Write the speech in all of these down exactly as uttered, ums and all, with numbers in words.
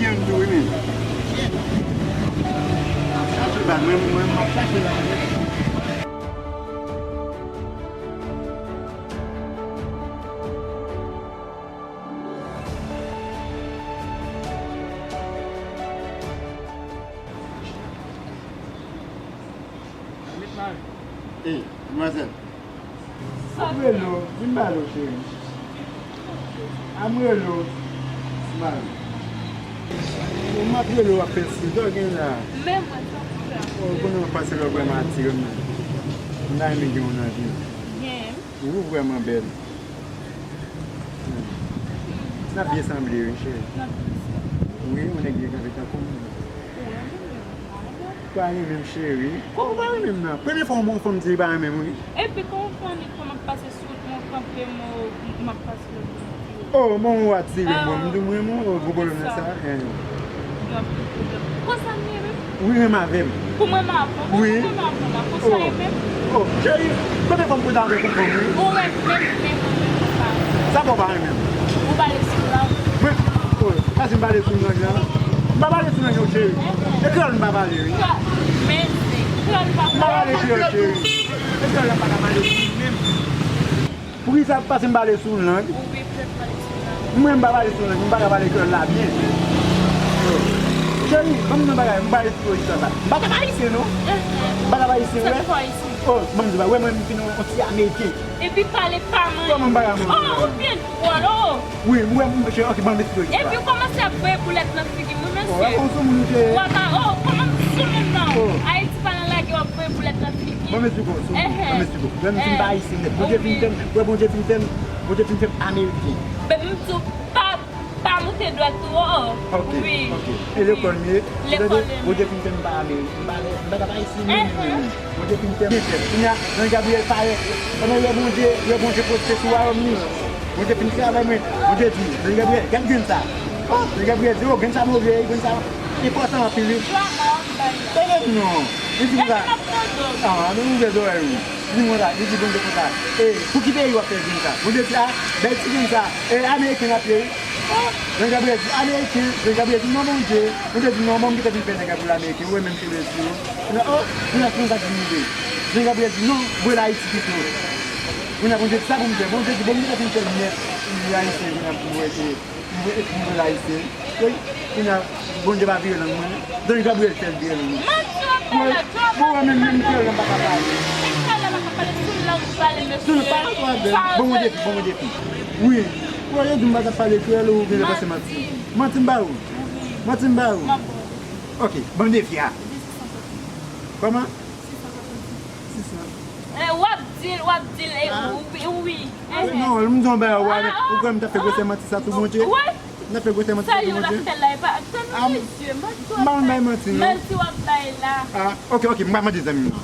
gen youn tou, wi, men. M ap chache bag, mwen, mwen, m ap chache la, mwen. Ey, demwazèl. M ap rele w, vin pale w, cheri. A m rele w, mari. M ap rele w, w ap fè siy, sa w gen la? Men mwen, sa w fè a? O, konnen w ap pase lè w vrèman atire m. M ta renmen gen w nan vi m. Gen m? Ou vrèman bèl. Hmm. N ap byen sanble, wi, cheri. N ap byen sanble. Wi, yon nèg byen kanpe tankou m. Ou renmen m? Pa renmen m, cheri. Kòman w pa renmen m nan? Premye fwa yon fanm di li pa renmen m, wi. Epi kòman w fè annik fwa m ap pase sou wout mwen, w kanpe m, m ap pase lòt bò. Oh, bon, ou atire m, bon, m di w m renmen w, gwo bolonè sa. Konsa m ye menm? Wi, renmen avè m. Pou mwen, m avè w. Wi. Pou mwen, m avè w la. Konsa ye menm? Oh, cheri, premye fwa m koze avèk yon fanm, wi. Ou renmen m, renmen m, renmen m. Sa fè w pa renmen m? Ou pale sou lang. Mwen, oh, pa di m pale sou lang nan. M pa pale sou lang yo, cheri. E kreyòl m pa pale, wi. Men, se kreyòl pa pale. M pa pale kreyòl, cheri. E kreyòl la m pa ka pale sou li menm. Poukisa? Paske m pale sou lang. Ou wi, poutèt pale sou lang. Mwen, m pa pale sou lang, m pa ka pale kreyòl la byen. Cheri, ban m yon bagay, m pale sou istwa sa. M pa t ap ayisyen, non. M pa t ap ayisyen, wè. Oh, ban m di w, wè, mwen, m fin yon ti ameriken. Epi pale pa manyen. Kòman m pa ka manyen? Oh, ou byen dwòl, oh. Wi, m wè, m, cheri, ok, ban m eksplike sa. Epi w kòmanse ap voye boulèt nan figi m, wi, mesye. Oh, wè, kòman sou moun, cheri. W ap a, oh, kòman sou moun nan? Oh. Ayiti pa nan lagè, w ap voye boulèt nan figi. Ban m eksplike w, sou moun, ban m eksplike w. Wè, m fin pa ayisyen nèt. Bondye fin fè m, wè, Bondye fin fè m, Bondye fin fè m ameriken. Men m di w pa, pa moute dwèt ou, oh. Ok, ok. E lekòl m ye. Lekòl m ye. Bondye fin fè m pa ameriken. M pa, m pa t ap ayisyen menm, menm, menm. Bondye fin fè m. Kounye a, Jan Gabriyèl parèt. Pandan yo wè Bondye, yo wè Bondye poste sou wayòm li. Bondye fin travay mwen. Bondye di, Jan Gabriyèl, gad grenn sa. Oh, Jan Gabriyèl di, oh, grenn sa move, grenn sa enpòtan anpil, wi. Tande m non. Li di konsa. Ah, men ouvè zòrèy ou. Li di konsa, li di Bondye konsa. E, pou ki peyi w ap fè grenn sa? Bondye di, ah, bèl ti grenn sa. E, ameriken ap ye, wi. Jan Gabriyèl di, ameriken, Jan Gabriyèl di, non, Bondye. Bondye di, non, bon, m gentan fin fè nèg la pou l ameriken. Ou wè menm sou rezo. Kounye a, oh, kounye a, kounye sa ki rive. Jan Gabriyèl di, non, voye l Ayiti pito. Kounye a, Bondye di, sa pou m fè? Bondye di, bon, m gentan fin fè l nèt. M vin ayisyen, kounye a, pou m wè ke, m vin, pou m vin ayisyen. Wi, kounye a, Bondye pa vire lang mwen. Jan Gabriyèl fè l vire lang mwen. Bon, wè menm, menm kreyòl la m pa ka pale. Sou l pa pale, sou lang pale, mesye. Sou l pa pale. Bon, Bondye fi, bon, Bondye fi. Wi. Wè, yo di m pa t ap pale kreyòl, ou genlè panse manti. Manti m ba ou. Manti m ba ou. Ok, ban m defi a. Kòman? Sisan. Eh, w ap di l, w ap di l, eh, wi, wi. Non, m di w bagay, ou kwè m t ap fè gwosè manti sa tou, Bondye? M t ap fè gwosè manti sa tou, Bondye? Sa yo l ap fè la, e pa, tande mesye, manti w ap bay. Manti w ap bay la. Ah, ok, ok, m pa mande zanmi m nan.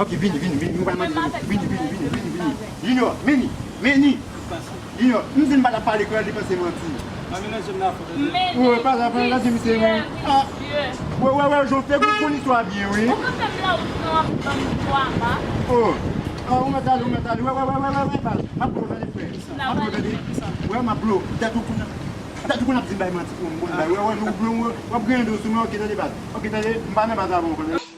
Ok, vini, vini, vini, m pa mande zanmi m. Vini, vini, vini, vini, vini. Junior, vini, vini. Junior, m di m pa t ap pale kreyòl, li panse manti. Pa melanje m nan afè. Ou pa t ap melanje misye, wi. Ah. Wè, wè, wè, Jan, fè m konn istwa byen, wi. Ou ka fè m la, ou pran, w ap ban m twa ma. Oh. Ah, ou mèt ale, ou mèt ale. Wè, wè, wè, wè, wè, wè, baz. M ap blow, tande, frè. M ap blow, tande. Wè, m ap blow. Tèt ou konn, tèt ou konn ap di m bay manti pou m, bon, bay. Wè, wè, ou blow, wè, w ap griyen do sou mwen, ok, tande, baz. Ok, tande, m pa nan baz avè w, tande.